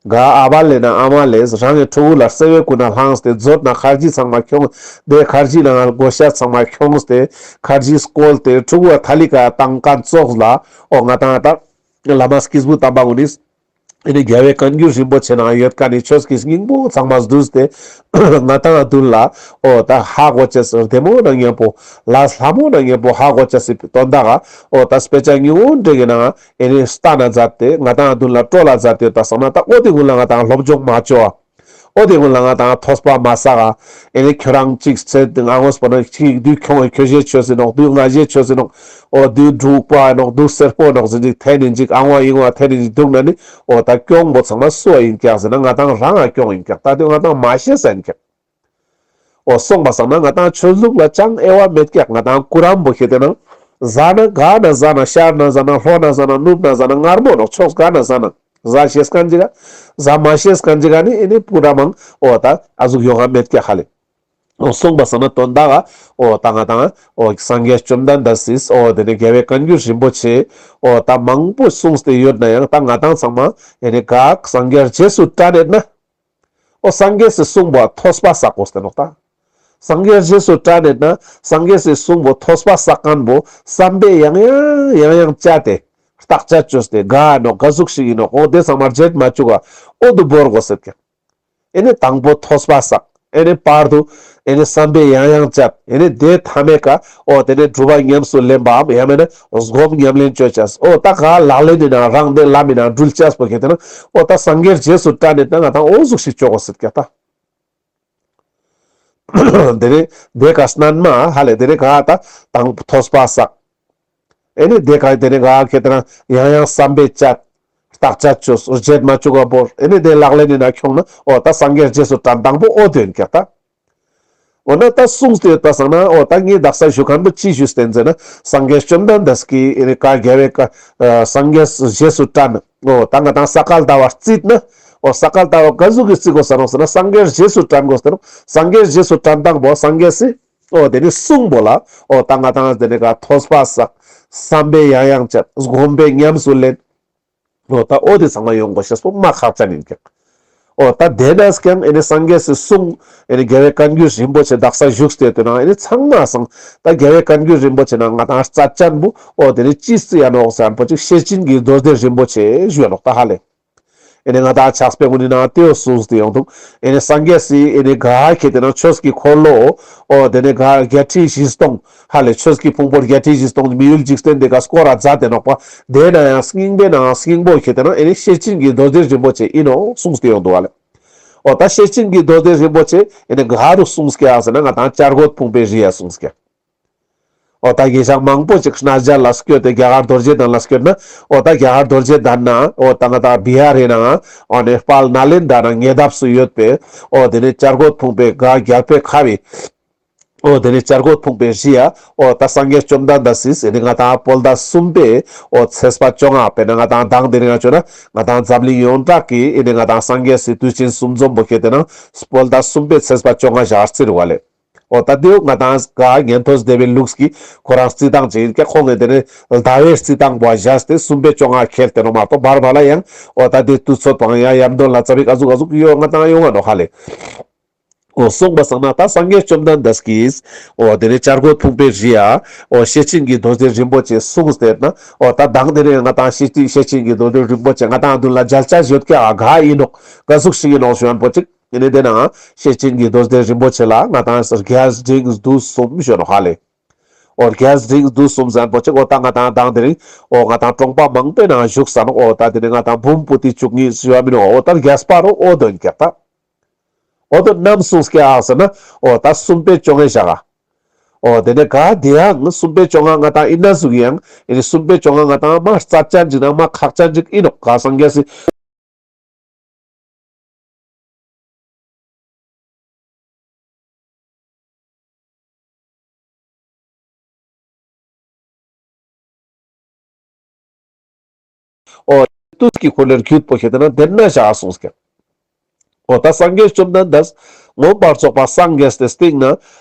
ག་ཨ་བ་ལེ་ན་ཨ་མ་ལེས་རང་གི་ཕྲུ་གུ་ལ་བརྩེ་བའི་ཀུན་ནས་བླངས་ཏེ་མཛོད་ན་ཁར་ཇི་ཚང་མ་ཁྱོངས་ཏེ་ཁར་ཇི་ནང་གོས་ཤེས་ཚང་མ་ཁྱོངས་ཏེ་ཁར་ཇི་སྐོལ་ཏེ་ཕྲུ་གུ་ལ་ཐ་ལི་ཀ་ཏང་ཀ་ཙོགས་ལ་འོ་ང་དང་ད་བླ་མ་སྐྱེས་བུ་དམ་པ་གུན་ནི་ཨེ་ནི་རྒྱལ་བའི་བཀའ་འགྱུར་རིན་པོ་ཆེ་ནང་ཡོད་ཀ་ནི་ཆོས་ཀྱི་སྙིང་པོ་ཚང་མ་བསྡུས་ཏེ་ང་དང་མདུན་ལ་འོ་ད་ཧ་གོ་ཅེས་བདེ་མོ་ན་མཉམ་པོ་ལ་ལྷ་མོ་ན་མཉམ་པོ་ཧ་གོ་ཅེས་སི་དོན་དག་འོ་ད་དཔེ་ཆ་ཉུང་ངུ་འདྲ་གི་ནང་ཨེ་ནི་བལྟ་ན་མཛད་དེ་ང་དང་མདུན་ལ་བཀྲོལ་ལ་མཛད་དེ་ཡོད་པ་སང་ན་ད་འོ་དེ་གུན་ལ་ང་དང་སློབ་སྦྱོང་མ་བཅོ་བ། འོ་དེ་གུན་ལ་ང་དང་ཐོས་པ་མ་བསགས་ཨ། ཨེ་ནི་ཁྱོད་རང་ཅིག་ཚེ་ང་ངོས་པོ་ན་ཅིག་དུས་ཁྱོང་ཨེ་ཁྱོ་ཞེ་ཆོས་ཟེར་ནོག། དུས་ང་ཞེ་ཆོས་ཟེར་ནོག། འོ་དུས་འབྲུག་པ་ནོག། དུས་སེར་པོ་ནོག་ཟེར་ཅིག་ཐེན་ནི་ཅིག་ཨང་བ་ཨིང་བ་ཐེན་ནི་ཅིག་འདུག་ན་ནི་འོ་ད་སྐྱོང་པོ་ཚང་མ་སུ་བ་ཡིན་ཀྱག་ཟེར་ན་ང་དང་རང་ང་སྐྱོང་ཡིན་ཀྱག། ད་དུས་ང་དང་མ་ཤེས་ས་ཡིན་ཀྱག། འོ་སོང་པ་སང་ན་ང་དང་ཆོས་ལུགས་ལ་ཅང་དབྱེ་བ་མེད་ཀྱག། ང་དང་ཀུ་རམ་པོ་ཁེ་ཏེ་ན་ཟ་ན་ག་ན་ཟ་ན་ཤར་ན་ཟ་ན་ལྷོ་ན་ཟ་ན་ནུབ་ན་ཟ་ན་མངར་མོ་ནོག། ཕྱོགས་ག་ན་ཟ་ན་ཟ་ཤེས་མཁན་ཅིག་ག་ཟ་མ་ཤེས་མཁན་ཅིག་ག་ནི་ཨེ་ནི་ཀུ་རམ་མང་འོ་ད་ཨ་ཟུག་ཡོང་ང་མེད་ཀྱག་ཧ་ལེ། འོ་སོང་པ་སང་ན་དོན་དག་འོ་ད་ང་དང་འོ་སངས་རྒྱས་བཅོམ་ལྡན་འདས་སིས་འོ་དེ་ནི་རྒྱལ་བའི་བཀའ་འགྱུར་རིན་པོ་ཆེ་འོ་ད་མང་པོ་གསུངས་ཏེ་ཡོད་ན་ཡང་ད་ང་དང་ཚང་མ་ཨེ་ནི་ག་སངས་རྒྱས་རྗེས་སུ་དྲན་ནེད་ན། འོ་སངས་རྒྱས་སི་གསུང་པོ་ཐོས་པ་བསགས་དགོས་ཏེ་ནོག་ད། སངས་རྒྱས་རྗེས་སུ་དྲན་ནེད་ན་སངས་རྒྱས་སི་གསུང་པོ་ཐོས་པ་བསགས་མཁན་པོ་བསམ་པས་ཡང་ཡང་ཡང་ཡང་བཅད་དེ་བརྟག་དཔྱད་བཅོས་ཏེ་ག་ནོག་ག་ཟུག་ཞིག་ཡིན་ནོག། འོ་དེ་ཚང་མ་བརྗེད་མ་བཅུག་ག་འོ་དུ་བོར་དགོས་ཟེར་ཀྱག། ཨེ་ནི་དང་པོ་ཐོས་པ་བསགས། ཨེ་ནི་བར་དུ་ཨེ་ནི་བསམ་པས་ཡང་ཡང་དཔྱད། ཨེ་ནི་དེ་མཐའ་མའི་ཀ་འོ་དེ་ནི་སྒྲུབ་པ་ཉམས་སུ་ལེན་པའམ་ཡང་མེད་ན་སྒོམ་ཉམས་ལེན་བཅོ་ཅེས། འོ་ད་ག་ལག་ལེན་ནི་ནང་རང་དེ་ལམ་མི་ནང་འགྲུལ་ཅེས་པོ་ཁེ་ཏེ་ན་འོ་ད་སངས་རྒྱས་རྗེས་སུ་དྲན་ནས་ད་ང་ཏང་འོ་ཟུག་ཞིག་བཅོ་དགོས་སྲིད་ཀྱག་ད། དེ་ནི་དེ་ཀ་སྣན་མ་ཧ་ལེ་དེ་ནི་ག་ད་དང་ཐོས་པ་བསགས། ཨེ་ནི་དེ་ཀ་དེ་ནི་ག་ཁེ་ཏེ་ན་ཡང་ཡང་བསམ་པས་དཔྱད། བརྟག་དཔྱད་བཅོས། བརྗེད་མ་བཅུག་ག་བོར། ཨེ་ནི་དེ་ལག་ལེན་ནི་ནང་ཁྱོང་ན་འོ་ད་སངས་རྒྱས་རྗེས་སུ་དྲན་དང་པོ་འོ་དེ་ཡིན་ཀྱག་ད། འོ་ན་ད་གསུངས་ཏེ་ཡོད་པ་སང་ན་འོ་ད་ངས་དག་ས་ཞུ་མཁན་པོ་ཅི་ཞུས་ཏེ་ཟེར་ན་སངས་རྒྱས་བཅོམ་ལྡན་འདས་ཀྱིས་ཨེ་ནི་ག་རྒྱལ་བའི་བཀའ་ཨ་སངས་རྒྱས་རྗེས་སུ་དྲན། འོ་ད་ང་ཏང་ས་ག་ཟླ་བ་རྩིས་ན་འོ་ས་ག་ཟླ་བ་ག་ཟུག་གི་རྩི་དགོས་ས་ནོག་ཟེར་ན་སངས་རྒྱས་རྗེས་སུ་དྲན་དགོས་ས་ནོག། སངས་རྒྱས་རྗེས་སུ་དྲན་དང་པོ་སངས་རྒྱས་སི་འོ་དེ་ནི་གསུང་པོ་ལ་འོ་ད་ང་ཏང་དེ་ནི་ག་ཐོས་པ་བསགས། བསམ་པས་ཡང་ཡང་དཔྱད། སྒོམ་པས་ཉམས་སུ་ལེན། འོ་ད་འོ་དེ་ཚང་མ་ཡོང་དགོས་ཤེས་པོ་མ་ཁག་ཅན་ཡིན་ཀྱག། འོ་ད་དེ་ནས་ཀྱང་ཨེ་ནི་སངས་རྒྱས་སི་གསུང་ཨེ་ནི་རྒྱལ་བའི་བཀའ་འགྱུར་རིན་པོ་ཆེ་དག་ས་བཞུགས་ཏེ་དེ་ནང་ཨེ་ནི་ཚང་མ་སང་ད་རྒྱལ་བའི་བཀའ་འགྱུར་རིན་པོ་ཆེ་ནང་ང་ཏང་རྩ་ཅན་པོ་འོ་དེ་ནི་ཅི་རྩི་ཡ་ནོག་ཟེར་ན་པོ་ཅིག་ཤེར་ཕྱིན་གྱི་མདོ་སྡེ་རིན་པོ་ཆེ་ཞུ་ཡ་ནོག་ད་ཧ་ལེ། ཨེ་ནི་ང་ཏང་ཕྱག་དཔེ་གུན་ནི་ནང་ཏེའོ་གསུངས་ཏེ་ཡོང་འདུག། ཨེ་ནི་སངས་རྒྱས་སི་ཨེ་ནི་ག་ཁེ་ཏེ་ན་ཆོས་ཀྱི་འཁོར་ལོ་འོ་དེ་ནི་ག་བརྒྱད་ཁྲི་བཞི་སྟོང་ཧ་ལེ་ཆོས་ཀྱི་ཕུང་པོ་བརྒྱད་ཁྲི་བཞི་སྟོང་མི་ཡུལ་འཇིག་རྟེན་དེ་ཀ་སྐོར་ར་མཛད་དེ་ནོག་པ། དེ་ན་ཡང་སྙིང་པོའི་ནང་སྙིང་པོ་ཁེ་ཏེ་ན་ཨེ་ནི་ཤེར་ཕྱིན་གྱི་མདོ་སྡེ་རིན་པོ་ཆེ་ཨིན་ནོག་གསུངས་ཏེ་ཡོང་འདུག་ཧ་ལེ། འོ་ད་ཤེར་ཕྱིན་གྱི་མདོ་སྡེ་རིན་པོ་ཆེ་ཨེ་ནི་ག་རུ་གསུངས་ཀྱག་ཟེར་ན་ང་ཏང་བྱ་རྒོད་ཕུང་པོའི་རི་ཡ་གསུངས་ཀྱག། འོ་ད་ཉེ་ཞག་མང་པོ་ཅིག་གནས་མཇལ་ལ་སྐྱོད་དེ་རྒྱ་གར་རྡོ་རྗེ་གདན་ལ་སྐྱོད་ན་འོ་ད་རྒྱ་གར་རྡོ་རྗེ་གདན་ན་འོ་ད་ང་ཏང་བི་ཧར་རི་ནང་འོ་ནི་དཔལ་ནཱ་ལེནྡྲ་ན་ཉེ་འདབས་སུ་ཡོད་པའི་འོ་དེ་ནི་བྱ་རྒོད་ཕུང་པོའི་ག་རྒྱལ་པོའི་ཁབ་བི་འོ་དེ་ནི་བྱ་རྒོད་ཕུང་པོའི་རི་ཡ་འོ་ད་སངས་རྒྱས་བཅོམ་ལྡན་འདས་སི་ཨེ་ནི་ང་ཏང་བོད་ཟླ་གསུམ་པའི་འོ་ཚེས་པ་བཅོ་ལྔ་དཔེར་ན་ང་ཏང་མདང་དེ་རིང་ང་བཅོ་ན་ང་ཏང་འཛམ་གླིང་ཡོངས་གྲགས་ཀྱི་ཨེ་ནི་ང་ཏང་སངས་རྒྱས་སི་དུས་ཆེན་གསུམ་འཛོམས་པོ་ཁེ་ཏེ་ན་བོད་ཟླ་གསུམ་པའི་ཚེས་པ་བཅོ་ལྔ་ཞག་རྩི་རུ་བ་ལེ། འོ་ད་དེའོ་ང་ཏང་ག་ཉན་ཐོས་སྡེ་པའི་ལུགས་ཀྱི་ཁོ་རང་རྩི་སྟངས་ཅིག་ཡིན་ཀྱག། ཁོང་གི་དེ་ནི་ཟླ་བའི་རྩི་སྟངས་པོ་བཞག་སྟེ་གསུམ་པའི་བཅོ་ལྔ་ཁེལ་ཏེ་ནོག་མ་གཏོགས་བར་བར་ལ་ཡང་འོ་ད་དེ་དུས་ཚོད་པང་ཡང་ཡར་འདོན་ལ་ཙ་པིག་ཨ་ཟུག་ཨ་ཟུག་ཡོད་ང་ཏང་ཡོང་ང་ནོག་ཧ་ལེ། འོ་གསུངས་པ་སང་ན་ད་སངས་རྒྱས་བཅོམ་ལྡན་འདས་ཀྱིས་འོ་དེ་ནི་བྱ་རྒོད་ཕུང་པོའི་རི་ཡ་འོ་ཤེར་ཕྱིན་གྱི་མདོ་སྡེ་རིན་པོ་ཆེ་གསུངས་ཏེ་ན་འོ་ད་མདང་དེ་ནི་ང་ཏང་ཤེར་ཕྱིན་ཤེར་ཕྱིན་གྱི་མདོ་སྡེ་རིན་པོ་ཆེ་ང་ཏང་མདུན་ལ་མཇལ་ཆ་ཡོད་ཀྱག་ག་ཡིན་ནོག་ག་ཟུག་ཞིག་ཡིན་ནོག་ཞུ་ཡན་པོ་ཅིག། ཨེ་ནི་དེ་ནང་ཤེར་ཕྱིན་གྱི་མདོ་སྡེ་རིན་པོ་ཆེ་ལ་ང་ཏང་རྒྱས་འབྲིང་བསྡུས་གསུམ་ཞུ་ནོག་ཧ་ལེ། འོ་རྒྱས་འབྲིང་བསྡུས་གསུམ་ཟེར་ན་པོ་ཅིག་འོ་ད་ང་ཏང་དང་དེ་རིང་འོ་ང་ཏང་གྲོང་པ་མང་པོའི་ནང་བཞུགས་ས་ནོག། འོ་ད་དེ་ནི་ང་ཏང་འབུམ་པོ་ཏི་བཅུ་གཉིས་ཞུ་བ་མིན་ནོག། འོ་ད་རྒྱས་པ་རུ་འོ་དོན་ཀྱག་ད། འོ་དོ་ནམ་གསུངས་ཀྱག་ཟེར་ན་འོ་ད་གསུམ་པའི་བཅོ་ལྔའི་ཞག་ག། འོ་དེ་ནི་ག་དེ་ཡང་གསུམ་པའི་བཅོ་ལྔ་ང་ཏང་ཡིན་ན་ཟུག་ཡང་ཨེ་ནི་གསུམ་པའི་བཅོ་ལྔ་ང་ཏང་མ་རྩ་ཅན་ཅིག་དང་མ་ཁག་ཅན་ཅིག་ཡིན་ནོག། ག་སངས་རྒྱས་སི་འོ་དུས་ཀྱི་འཁོར་ལོའི་རྒྱུད་པོ་ཁེ་ཏེ་ན་དེ་ན་བཞག་གསུངས་ཀྱག། འོ་ད་སངས་རྒྱས་བཅོམ་ལྡན་འདས་མངོན་པར་རྫོགས་པ་སངས་རྒྱས་ཏེ་སྟིང་ན་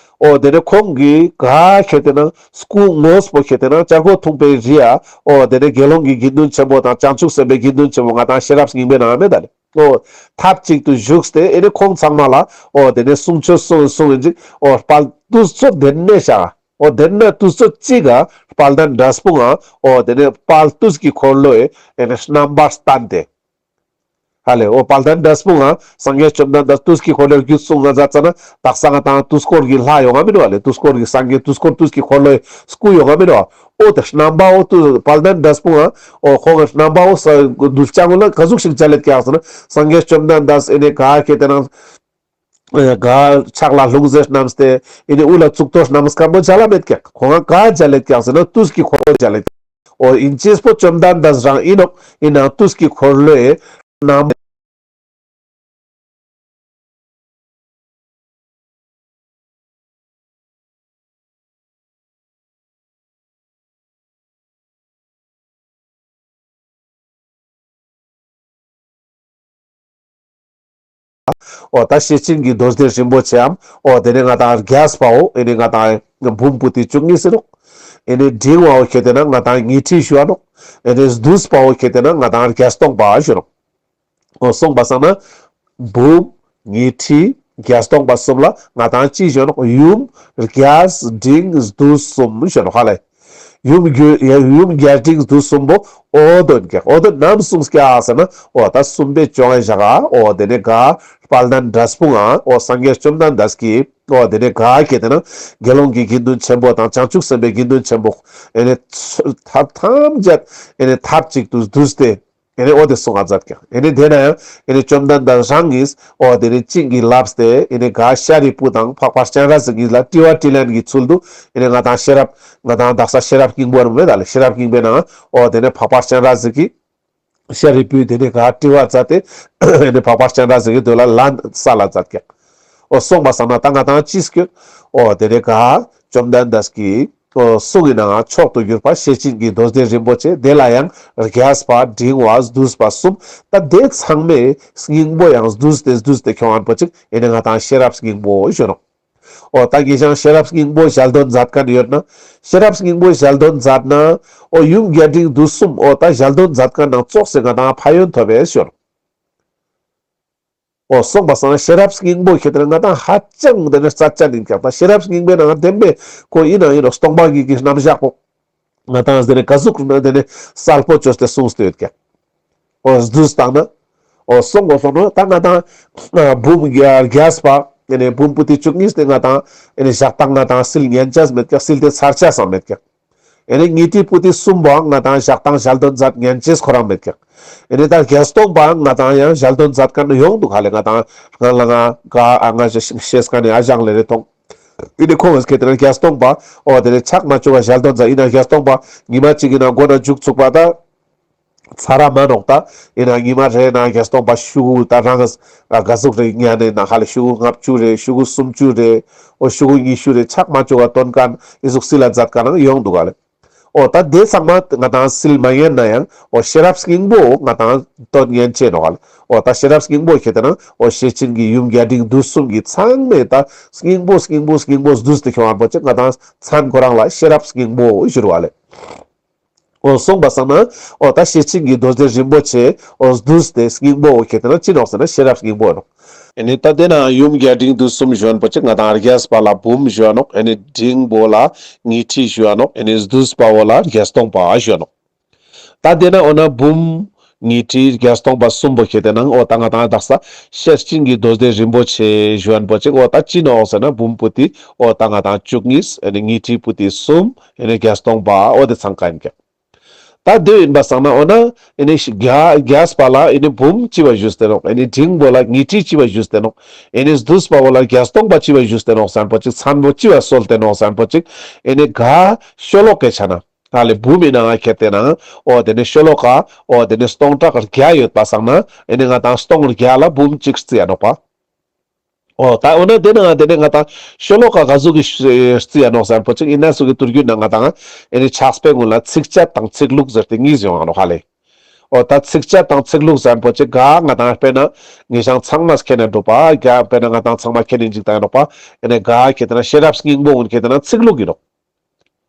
འོ་དེ་ནི་ཁོང་གི་ག་ཁེ་ཏེ་ན་སྐུ་དངོས་པོ་ཁེ་ཏེ་ན་བྱ་རྒོད་ཕུང་པོའི་རི་ཡ་འོ་དེ་ནི་དགེ་སློང་གི་དགེ་འདུན་ཆེན་པོ་དང་བྱང་ཆུབ་སེམས་དཔའི་དགེ་འདུན་ཆེན་པོ་ང་ཏང་ཤེས་རབ་སྙིང་པོའི་ནང་མེད་ད་ལེ། འོ་ཐབས་ཅིག་ཏུ་བཞུགས་ཏེ་ཨེ་ནི་ཁོང་ཚང་མ་ལ་འོ་དེ་ནི་གསུང་ཆོས་གསུང་གསུང་ཡིན་ཅིག། འོ་དཔལ་དུས་ཚོད་དེ་ནས་བཞག། འོ་དེ་ནས་དུས་ཚོད་གཅིག་ག་དཔལ་ལྡན་འབྲས་སྤུངས་ང་འོ་དེ་ནས་དཔལ་དུས་ཀྱི་འཁོར་ལོའི་ཨེ་ནི་རྣམ་པར་བསྟན་ཏེ། ཧ་ལེ། འོ་དཔལ་ལྡན་འབྲས་སྤུངས་ང་སངས་རྒྱས་བཅོམ་ལྡན་འདས་དུས་ཀྱི་འཁོར་ལོའི་རྒྱུད་གསུང་ང་མཛད་ཙ་ན་དག་ས་ང་ཏང་དུས་འཁོར་གྱི་ལྷ་ཡོང་ང་མིན་ནོག་ལེ། དུས་འཁོར་གྱི་སངས་རྒྱས་དུས་འཁོར་དུས་ཀྱི་འཁོར་ལོའི་སྐུ་ཡོང་ང་མིན་ནོག། འོ་དེ་རྣམ་པ་འོ་དུས་དཔལ་ལྡན་འབྲས་སྤུངས་ང་འོ་ཁོང་གི་རྣམ་པ་འོ་ས་གདུལ་བྱ་ངོ་ལ་ག་ཟུག་ཞིག་མཇལ་ལེད་ཀྱག་ཟེར་ན་སངས་རྒྱས་བཅོམ་ལྡན་འདས་ཨེ་ནི་ག་ཁེ་ཏེ་ན་ག་ཕྱག་ལ་ལྷུང་བཟེད་བསྣམས་ཏེ་ཨེ་ནི་དབུ་ལ་གཙུག་ཏོར་བསྣམས་མཁན་པོ་མཇལ་ལ་མེད་ཀྱག། ཁོང་ང་ག་མཇལ་ལེད་ཀྱག་ཟེར་ན་དུས་ཀྱི་འཁོར་ལོ་མཇལ་ལེད། འོ་ཨིན་ཅེས་པོ་བཅོམ་ལྡན་འདས་རང་ཨིན་ནོག། ཨིན་ནའང་དུས་ཀྱི་འཁོར་ལོའི་ནང་འོ་ད་ཤེར་ཕྱིན་གྱི་མདོ་སྡེ་རིན་པོ་ཆེའམ་འོ་དེ་ནི་ང་ཏང་རྒྱས་པའོ་ཨེ་ནི་ང་ཏང་འབུམ་པོ་ཏི་བཅུ་གཉིས་ཟེར་ནོག། ཨེ་ནི་འབྲིང་བའོ་ཁེ་ཏེ་ན་ང་ཏང་ཉི་ཁྲི་ཞུ་བ་ནོག། ཨེ་ནི་བསྡུས་པའོ་ཁེ་ཏེ་ན་ང་ཏང་བརྒྱད་སྟོང་པ་ཞུ་ནོག། འོ་གསུངས་པ་སང་ན་འབུམ་ཉི་ཁྲི་བརྒྱད་སྟོང་པ་གསུམ་ལ་ང་ཏང་ཅི་ཞུ་ནོག། ཡུམ་རྒྱས་འབྲིང་བསྡུས་གསུམ་ཞུ་ནོག་ཧ་ལེ། ཡུམ་རྒྱུ་ཡུམ་རྒྱས་འབྲིང་བསྡུས་གསུམ་པོ་འོ་དོ་ཀྱག། འོ་དོ་ནམ་གསུངས་ཀྱག་ཟེར་ན་འོ་ད་གསུམ་པའི་བཅོ་ལྔའི་ཞག་ག་འོ་དེ་ནས་ག་དཔལ་ལྡན་འབྲས་སྤུངས་ཨ་འོ་སངས་རྒྱས་བཅོམ་ལྡན་འདས་ཀྱིས་འོ་དེ་ནས་ག་ཁེ་ཏེ་ན་དགེ་སློང་གི་དགེ་འདུན་ཆེན་པོ་དང་བྱང་ཆུབ་སེམས་དཔའི་དགེ་འདུན་ཆེན་པོ་ཨེ་ནས་ཐབས་ཐམས་ཅད་ཨེ་ནས་ཐབས་ཅིག་ཏུ་བསྡུས་ཏེ་ཨེ་ནས་འོ་དེ་གསུང་ང་མཛད་ཀྱག། ཨེ་ནས་དེ་ན་ཡང་ཨེ་ནས་བཅོམ་ལྡན་འདས་རང་གིས་འོ་དེ་ནས་བྱིན་གྱིས་བརླབས་ཏེ་ཨེ་ནས་ག་ཤཱ་རིའི་བུ་དང་འཕགས་པ་སྤྱན་རས་གཟིགས་གཉིས་ལ་དྲི་བ་དྲིས་ལན་གྱི་ཚུལ་དུ་ཨེ་ནས་ང་དང་ཤེས་རབ་ང་དང་དག་ས་ཤེས་རབ་སྙིང་པོ་རུ་མེད་ད་ལེ། ཤེས་རབ་སྙིང་པོའི་ནང་འོ་དེ་ནས་འཕགས་པ་སྤྱན་རས་གཟིགས་ཀྱིས་ཤཱ་རིའི་བུས་དེ་ནས་ག་དྲི་བ་མཛད་དེ་ཨེ་ནས་འཕགས་པ་སྤྱན་རས་གཟིགས་ཀྱིས་དེ་ལ་ལན་སལ་ལ་མཛད་ཀྱག། འོ་གསུངས་པ་སང་ན་ད་ང་དང་ཅི་སྐྱོད། འོ་དེ་ནས་ག་བཅོམ་ལྡན་འདས་ཀྱི་འོ་གསུང་གི་ནང་མཆོག་ཏུ་གྱུར་པ་ཤེར་ཕྱིན་གྱི་མདོ་སྡེ་རིན་པོ་ཆེ་དེ་ལ་ཡང་རྒྱས་པ་འབྲིང་བ་བསྡུས་པ་གསུམ། ད་དེ་ཚང་མའི་སྙིང་པོ་ཡང་བསྡུས་ཏེ་བསྡུས་ཏེ་ཁྱོང་ངན་པོ་ཅིག་ཨེ་ནས་ང་དང་ཤེས་རབ་སྙིང་པོ་ཞུ་ནོག། འོ་ད་ངེད་ཅག་ཤེས་རབ་སྙིང་པོ་ཞལ་འདོན་མཛད་མཁན་ཡོད་ན། ཤེས་རབ་སྙིང་པོ་ཞལ་འདོན་མཛད་ན། འོ་ཡུམ་རྒྱས་འབྲིང་བསྡུས་གསུམ་འོ་ད་ཞལ་འདོན་མཛད་མཁན་ནང་ཙོགས་སེ་ང་དང་ཕན་ཡོན་ཐོབ་པས་ཞུ་ནོག། འོ་གསུངས་པ་སང་ན་ཤེས་རབ་སྙིང་པོ་ཁེ་ཏེ་ན་ང་དང་ཧ་ཅང་དེ་ནས་རྩ་ཆེན་ཡིན་ཀྱག། ད་ཤེས་རབ་སྙིང་པོའི་ནང་བདེན་པའི་ཁོ་ཡིན་ན་ཡིན་ནོག་སྟོང་པ་ཉིད་ཀྱི་རྣམ་གཞག་པོ་ང་དང་དེ་ནས་ག་ཟུག་དེ་ནས་གསལ་པོ་བཅོས་ཏེ་གསུངས་ཏེ་ཡོད་ཀྱག། འོ་བསྡུས་བཏང་ན། འོ་གསུངས་པ་སང་ན་ད་ང་དང་འབུམ་རྒྱས་པ་ཨེ་ནས་འབུམ་པོ་ཏི་བཅུ་གཉིས་དེ་ང་དང་ཨེ་ནས་ཞག་དང་ང་དང་སིལ་ཉན་ཆས་མེད་ཀྱག། སིལ་ཏེ་ཚར་ཆས་སང་མེད་ཀྱག། ཨེ་ནས་ཉི་ཁྲི་པོ་ཏི་གསུམ་པོའང་ང་དང་ཞག་དང་ཞལ་འདོན་མཛད་ཉན་ཆས་ཁོ་རང་མེད་ཀྱག། ཨེ་ནས་ད་བརྒྱད་སྟོང་པའང་ང་དང་ཡང་ཞལ་འདོན་མཛད་མཁན་ཡོང་འདུག་ཧ་ལེ། ང་དང་སྔ་ལ་ང་ག་ཨ་ང་ཤེས་མཁན་ནི་ཨ་ཞང་ལེ་རེ་མཐོང་། ཨེ་ནས་ཁོང་གིས་ཁེ་ཏེ་ན་བརྒྱད་སྟོང་པ་འོ་དེ་ནས་ཆག་མ་བཅུག་པ་ཞལ་འདོན་མཛད། ཡིན་ན་བརྒྱད་སྟོང་པ་ཉི་མ་གཅིག་ཡིན་ན་མགོ་ན་མཇུག་ཚུགས་པ་ད་ཚར་ར་མ་ནོག། ད་ཡིན་ན་ཉི་མ་རེ་ན་བརྒྱད་སྟོང་པ་ཤུ་གུ་ད་རང་ག་ཟུག་རེ་ཉན་ནས་ན་ཧ་ལེ་ཤུ་གུ་ལྔ་བཅུ་རེ་ཤུ་གུ་སུམ་ཅུ་རེ་འོ་ཤུ་གུ་ཉི་ཤུ་རེ་ཆག་མ་བཅུག་པ་འདོན་མཁན་ཨི་ཟུག་སིལ་ལ་མཛད་མཁན་ཡང་ཡོང་འདུག་ག་ལེ། འོ་ད་དེ་ཚང་མ་ང་དང་སིལ་མ་ཉན་ན་ཡང་འོ་ཤེས་རབ་སྙིང་པོ་ང་དང་འདོན་ཉན་ཆས་ནོག་ག་ལེ། འོ་ད་ཤེས་རབ་སྙིང་པོ་ཁེ་ཏེ་ན་འོ་ཤེར་ཕྱིན་གྱི་ཡུམ་རྒྱས་འབྲིང་བསྡུས་གསུམ་གྱི་ཚང་མའི་ད་སྙིང་པོ་སྙིང་པོ་སྙིང་པོ་བསྡུས་ཏེ་ཁྱོང་ངན་པོ་ཅིག་ང་དང་མཚན་ཁོ་རང་ལ་ཤེས་རབ་སྙིང་པོ་ཞུ་རུ་བ་ལེ། འོ་གསུངས་པ་སང་ན་འོ་ད་ཤེར་ཕྱིན་གྱི་མདོ་སྡེ་རིན་པོ་ཆེ་འོ་བསྡུས་ཏེ་སྙིང་པོ་འོ་ཁེ་ཏེ་ན་ཅི་ནོག་ཟེར་ན་ཤེས་རབ་སྙིང་པོ་ནོག། ཨེ་ནི་ད་དེ་ན་ཡུམ་རྒྱས་འབྲིང་བསྡུས་གསུམ་ཞུ་ཁན་པོ་ཅིག་ང་དང་རྒྱས་པ་ལ་འབུམ་ཞུ་ནོག། ཨེ་ནི་འབྲིང་པོ་ལ་ཉི་ཁྲི་ཞུ་ནོག། ཨེ་ནི་བསྡུས་པ་བོ་ལ་བརྒྱད་སྟོང་པ་ཞུ་ནོག། ད་དེ་ན་འོ་ན་འབུམ་ཉི་ཁྲི་བརྒྱད་སྟོང་པ་གསུམ་པོ་ཁེ་ཏེ་ནང་འོ་ད་ང་དང་དག་ས་ཤེར་ཕྱིན་གྱི་མདོ་སྡེ་རིན་པོ་ཆེ་ཞུ་ཁན་པོ་ཅིག་འོ་ད་ཅི་ནོག་ཟེར་ན་འབུམ་པོ་ཏི་འོ་ད་ང་དང་བཅུ་གཉིས། ཨེ་ནི་ཉི་ཁྲི་པོ་ཏི་གསུམ། ཨེ་ནི་བརྒྱད་སྟོང་པ་འོ་དེ་ཚང་ཀ་ཡིན་ཀྱག། ད་དེ་ཡིན་པ་སང་ན་འོ་ན་ཨེ་ནི་རྒྱ་རྒྱས་པ་ལ་ཨེ་ནི་འབུམ་ཅི་བ་ཞུས་ཏེ་ནོག། ཨེ་ནི་འབྲིང་པོ་ལ་ཉི་ཁྲི་ཅི་བ་ཞུས་ཏེ་ནོག། ཨེ་ནི་བསྡུས་པ་བོ་ལ་བརྒྱད་སྟོང་པ་ཅི་བ་ཞུས་ཏེ་ནོག་ཟེར་ཁན་པོ་ཅིག་མཚན་པོ་ཅི་བ་གསོལ་ཏེ་ནོག་ཟེར་ཁན་པོ་ཅིག་ཨེ་ནི་ག་ཤོ་ལོ་ཀའི་ཆ་ན་ཧ་ལེ་འབུམ་མི་ནང་ང་ཁེ་ཏེ་ནང་འོ་དེ་ནི་ཤོ་ལོ་ཀ་འོ་དེ་ནི་སྟོང་ཕྲག་བརྒྱ་ཡོད་པ་སང་ན་ཨེ་ནི་ང་དང་སྟོང་བརྒྱ་ལ་འབུམ་གཅིག་རྩི་ཡ་ནོག་པ། འོ་ད་འོ་ན་དེ་ནང་དེ་ནས་ང་དང་ཤོ་ལོ་ཀ་ག་ཟུག་གི་རྩི་ཡ་ནོག་ཟེར་ཁན་པོ་ཅིག་ཨིན་ན་སུ་གི་ཐུར་རྒྱུད་ནང་ང་དང་ཨེ་ནི་ཕྱག་དཔེ་ཀུན་ལ་ཚིགས་བཅད་དང་ཚིག་ལྷུག་ཟེར་ཏེ་གཉིས་ཡོང་ང་ནོག་ཧ་ལེ། འོ་ད་ཚིགས་བཅད་དང་ཚིག་ལྷུག་ཟེར་ཁན་པོ་ཅིག་ག་ང་དང་དཔེར་ན་ངེད་ཅག་ཚང་མ་མཁྱེན་ན་འགྲོ་པ་ག་དཔེར་ན་ང་དང་ཚང་མ་མཁྱེན་ནི་ཅིག་ད་ཡིན་ནོག་པ། ཨེ་ནི་ག་ཁེ་ཏེ་ན་ཤེས་རབ་སྙིང་པོ་ཀུན་ཁེ་ཏེ་ན་ཚིག་ལྷུག་ཡིན་ནོག།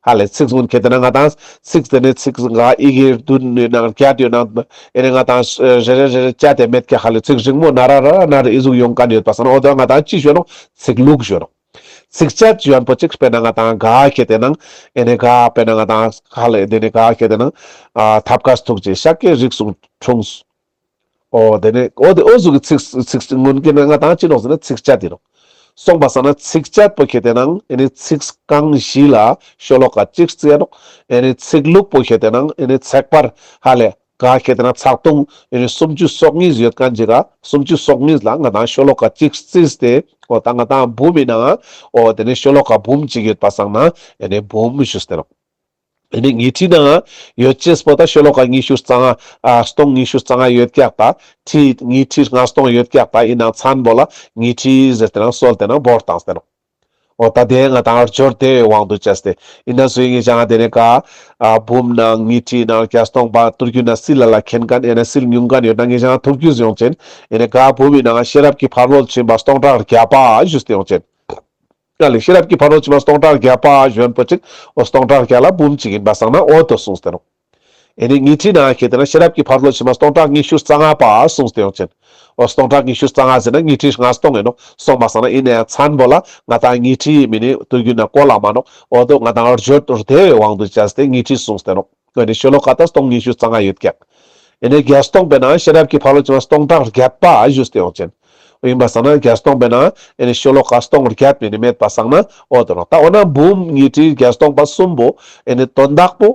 ཧ་ལེ་ཚིག་ཀུན་ཁེ་ཏེ་ན་ང་དང་ཚིག་དེ་ནས་ཚིག་ག་ཡི་གེ་བདུན་ཡོད་ན་བརྒྱད་ཡོད་ན་ཨེ་ནི་ང་དང་རེ་རེ་རེ་རེ་བཅད་དེ་མེད་ཀྱག་ཧ་ལེ། ཚིག་རིང་མོ་ན་ར་ར་ར་ན་རེ་ཨི་ཟུག་ཡོང་ཁན་ཡོད་པ་སང་ན་འོ་དེ་ང་དང་ཅི་ཞུ་ནོག། ཚིག་ལྷུག་ཞུ་ནོག། ཚིགས་བཅད་ཞུ་ཁན་པོ་ཅིག་དཔེར་ན་ང་དང་ག་ཁེ་ཏེ་ནང་ཨེ་ནི་ག་དཔེར་ན་ང་དང་ཧ་ལེ་དེ་ནི་ག་ཁེ་ཏེ་ནང་ཨ་ཐབས་མཁས་ཐུགས་རྗེ་ཤཱཀྱའི་རིགས་སུ་འཁྲུངས། འོ་དེ་ནི་འོ་དེ་འོ་ཟུག་གི་ཚིག་ཚིག་ཀུན་ཁེ་ཏེ་ན་ང་དང་ཅི་ནོག་ཟེར་ན་ཚིགས་བཅད་དེ་ནོག། གསུངས་པ་སང་ན་ཚིགས་བཅད་པོ་ཁེ་ཏེ་ནང་ཨེ་ནི་ཚིག་རྐང་བཞི་ལ་ཤོ་ལོ་ཀ་གཅིག་རྩི་ཡ་ནོག། ཨེ་ནི་ཚིག་ལྷུག་པོ་ཁེ་ཏེ་ནང་ཨེ་ནི་ཚེག་བར་ཧ་ལེ་ག་ཁེ་ཏེ་ན་ཚེག་ཐུང་ཨེ་ནི་སུམ་ཅུ་སོ་གཉིས་ཡོད་ཁན་ཅིག་ག་སུམ་ཅུ་སོ་གཉིས་ལ་ང་དང་ཤོ་ལོ་ཀ་གཅིག་རྩིས་ཏེ་འོ་ད་ང་དང་འབུམ་མི་ནང་འོ་དེ་ནི་ཤོ་ལོ་ཀ་འབུམ་གཅིག་ཡོད་པ་སང་ན་ཨེ་ནི་འབུམ་ཞུས་ཏེ་ནོག། ཨེ་ནི་ཉི་ཁྲི་ནང་ཡོད་ཅེས་པོ་ད་ཤོ་ལོ་ཀ་ཉི་ཤུ་རྩ་ལྔ་ཨ་སྟོང་ཉི་ཤུ་རྩ་ལྔ་ཡོད་ཀྱག། ད་ཁྲི་ཉི་ཁྲི་ལྔ་སྟོང་ཡོད་ཀྱག། ད་ཨིན་ནའང་མཚན་པོ་ལ་ཉི་ཁྲི་ཟེར་ཏེ་ནང་གསོལ་ཏེ་ནང་བོར་བཏང་སྟེ་ནོག། འོ་ད་དེ་ང་དང་སྦྱོར་དེ་དབང་དུ་བྱས་ཏེ་ཨིན་ན་སུ་ཡིན་ངེད་ཅག་དེ་ནས་ག་ཨ་འབུམ་ནང་ཉི་ཁྲི་ནང་བརྒྱད་སྟོང་པ་ཐུར་རྒྱུད་ནང་སིལ་ལ་ལ་མཁྱེན་ཁན་ཨེ་ནི་སིལ་མྱོང་ཁན་ཡོད་ན་ངེད་ཅག་ཐུགས་རྒྱུས་ཡོང་ཅན། ཨེ་ནི་ག་འབུམ་མི་ནང་ཤེས་རབ་ཀྱི་ཕ་རོལ་ཕྱིན་པ་སྟོང་ཕྲག་བརྒྱ་པ་ཞུས་ཏེ་ཡོང་ཅན། ཨ་ལེ་ཤེས་རབ་ཀྱི་ཕ་རོལ་ཕྱིན་པ་སྟོང་ཕྲག་བརྒྱ་པ་ཞུ་ཁན་པོ་ཅིག་འོ་སྟོང་ཕྲག་བརྒྱ་ལ་འབུམ་གཅིག་ཡིན་པ་སང་ན་འོ་དོ་གསུངས་ཏེ་ནོག། ཨེ་ནི་དངུལ་ཁྲིའི་ནང་ཁེ་ཏེ་ན་ཤེས་རབ་ཀྱི་ཕ་རོལ་ཕྱིན་པ་སྟོང་ཕྲག་ཉི་ཤུ་རྩ་ལྔ་པ་གསུངས་ཏེ་ཡོང་ཅན། འོ་སྟོང་ཕྲག་ཉི་ཤུ་རྩ་ལྔ་ཟེར་ན་དངུལ་ཁྲི་ལྔ་སྟོང་ཨིན་ནོག། སོང་པ་སང་ན་ཨིན་ནའང་མཚན་པོ་ལ་ང་ཏང་དངུལ་ཁྲིའི་མི་ནི་དུས་རྒྱུན་ན་བཀོལ་ལ་མ་ནོག། འོ་དོ་ང་ཏང་བརྗོད་བདེ་བའི་དབང་དུ་བྱས་ཏེ་དངུལ་ཁྲི་གསུངས་ཏེ་ནོག། ཨེ་ནི་ཤོ་ལོ་ཀ་ད་སྟོང་ཉི་ཤུ་རྩ་ལྔ་ཡོད་ཀྱག། ཨེ་ནི་བརྒྱད་སྟོང་པའི་ནང་ཤེས་རབ་ཀྱི་ཕ་རོལ་ཕྱིན་པ་སྟོང་ཕྲག་བརྒྱད་པ་ཞུས་ཏེ་ཡོང་ཅན། ཨིན་པ་སང་ན་བརྒྱད་སྟོང་པའི་ནང་ཨེ་ནི་ཤོ་ལོ་ཀ་སྟོང་བརྒྱད་མི་ནི་མེད་པ་སང་ན་འོ་དོ་ནོག། ད་འོ་ན་འབུམ་དངུལ་ཁྲི་བརྒྱད་སྟོང་པ་གསུམ་པོ་ཨེ་ནི་དོན་དག་པོ་